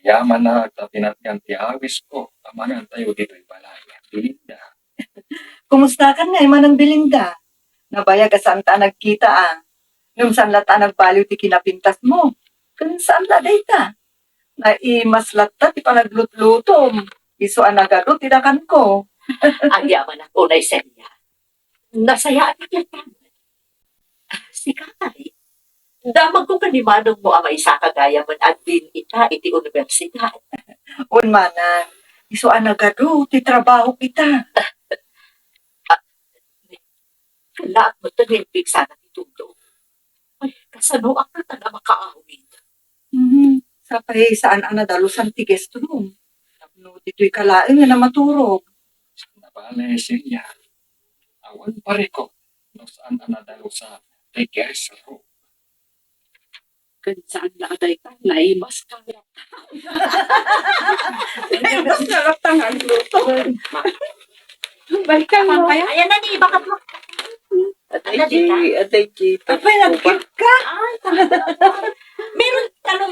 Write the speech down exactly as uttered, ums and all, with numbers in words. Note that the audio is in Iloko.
Yaman na ta pinatgan ti awisko a mangantayo ditoy balay, Belinda. Kumustakan ngay, Manang Belinda? Nabayag a saanta a nagkita, a. Ngem saan latta a nagbaliw ti kinapintasmo. Ken saan la dayta? Naimas latta ti panaglutlutom. Isu a nagadu ti dakanko. Agyamanak unay, Celia. Nasayaat ti kenka. Sika, ay. Damagko ken ni manongmo a maisaka gayamen a dean ita iti universidad. Wen, Manang, isu a nagadu ti trabahok ita. Kallaak met nga impiksana ti tudo. Ay, kasanoak ngata a makaawid? Mhm. Sapay saan a nadalusan ti guest room. Tapno ditoyka laeng nga namaturog. Nabale, Celia. Awan parikut no saan a nadalusan ti guest room. Ken saan la a dayta, naimas ka. Naimas ka latta nga agluto. Balikan mo. Ayan na, di, baka mo. Atay, G, atay, G. Apay, nag-cute ka? Ay, talaga.